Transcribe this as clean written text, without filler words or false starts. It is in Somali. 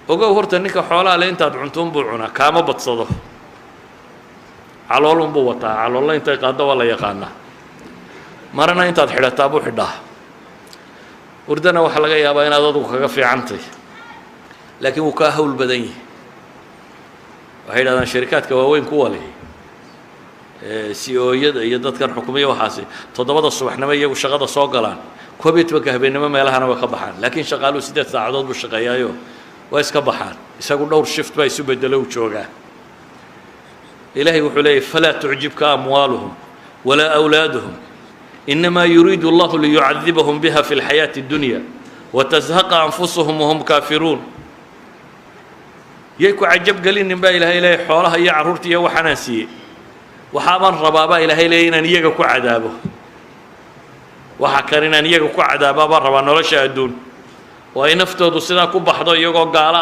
Ogow horta, ninka xoolaha le intaad cunto unbuu cunaa, kaama badsado. Calool unbuu wataa, caloolla intay qaaddo waa la yaqaanaa. Marana intaad xidhataa buu xidhaa. Hurdana waxaa laga yaabaa inaad adugu kaga fiicantay, laakiin wuu kaa hawl badan yahi. Waxay yidhahdaan sharikaadka waaweyn kuwa leh, CEO-yada iyo dadkan xukumiya, waxaasi 7da subaxnimo iyagu shaqada soo galaan, 11ka habeennimo meelahana way ka baxaan. Laakiin shaqaaluhu 8 saacadood buu shaqeeyaayo, waa iska baxaan. Isagu dhowr shift baa isu bedelo uu joogaa. Ilaahay wuxuu leeyahy: فلا تعجبك أموالهم ولا أولادهم إنما يريد الله ليعذبهم بها في الحياة الدنيا وتزهق أنفسهم وهم كافرون. Yay ku cajab gelinin baa Ilaahay leeyahy xoolaha iyo carruurta iyo waxaanaan siiyey. Waxaabaan rabaabaa Ilaahay leeyahy inaan iyaga ku cadaabo. Waxa kan inaan iyaga ku cadaabaa baan rabaa nolosha adduun, oo ay naftoodu sidaa ku baxdo iyagoo gaalo.